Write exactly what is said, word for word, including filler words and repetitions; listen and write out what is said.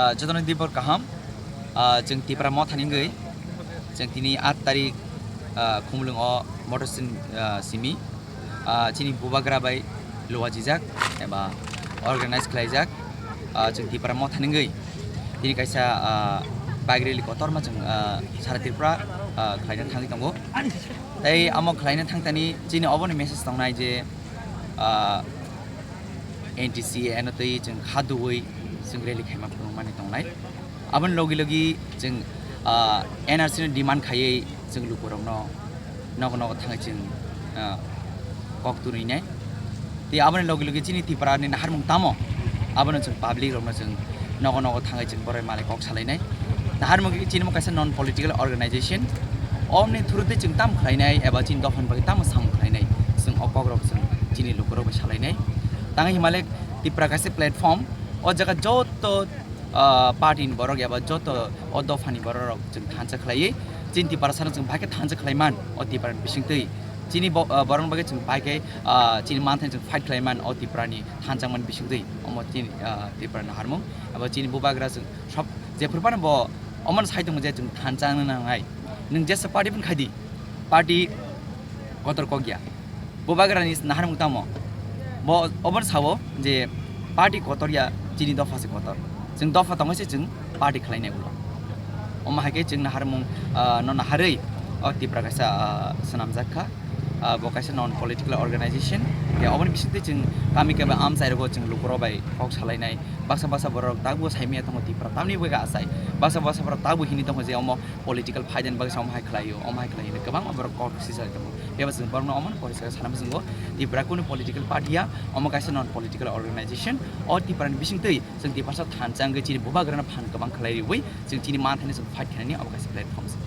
Ah, jotono dibor kaham. Ah, chwng Tipra Motha ni wngwi, chwng tini aat tarik, ah, Khumulwng o motor sin, ah, simi, ah, chini bubagra bai luajijak eba organize khlaijak, ah, chwng Tipra Motha ni wngwi tini kaisa, ah, bike rally kotorma chwng, ah, sara Tripura, ah, khlaina thangwi tongo. Tei amo khlaina thangtani chini oboni message tongnai je, ah, N T C A no twi chwng kha duwi chwng rally khaima phunukmani tongnai. Aboni logi logi chwng, ah, N R C no demand khaiwi chwng lukurokno nogo nogo thangwi chwng, ah, kok turinai. Tei aboni logi logi chini Tripura ni naharmung tamo, abono chwng public rokno chwng nogo nogo thangwi chwng borai malai kok salainai. Naharmung khe chini bo kaisa non political organization, omni through twi chwng tamo khlainai eba chini dophani bagwi tamo samung khlainai, chwng o kokrok chwng chini lukurok bai salainai. Tangwi himalek Tripura kaisa platform, o jaga joto, ah, party ni borok eba joto o dophani borok rok chwng thansa khlaiwi chini Tiprasano chwng bai khe thansa khlaiman o Tripura ni bisingtwi. Chini bo-, ah, borokni bagwi chwng bai khe, ah, chini manthani chwng fight khlaiman o Tripura ni thansa mani bisingtwi. Omo chini, ah, Tripura ni naharmung eba chini bubagra chwng sob jephuru phano bo omono sai tongo je chwng thansa wngna nangnai. Nwng jesa party phano khai di, party kotor kok ya. Bubagrani naharmung tamo? Bo obono sao je party kotor ya, chini dopha se kotor. Chwng dopha tongwi se chwng party khlainai ulo. Omo hai khe chwng naharmung, ah, no naharwi o Tripura kaisa, ah, swnamjak kha. Ah, bo kaisa non political organization. Tei oboni bisingtwi chwng kami kebo amchai rogo chwng lukurok bai kok salainai. Baksa baksa borok tabuk saimaya tongo Tripura tamni bagwi achai. Baksa baksa borok tabuk hini tongo je omo political phaidani bagwi se omo hai khlaio, omo hai khlaio hinwi kwbangma borok kok sijak tongo. Bebak chwng borokno omono poriskar sana muchungo, Tripura kunu political party ya, omo kaisa non political organization. O Tripura ni bisingtwi chwng Tiprasa thansa wngwi chini bubagrano phan kwbang khlai riwi chwng chini manthani chwng fight khainani omo kaisa platform se.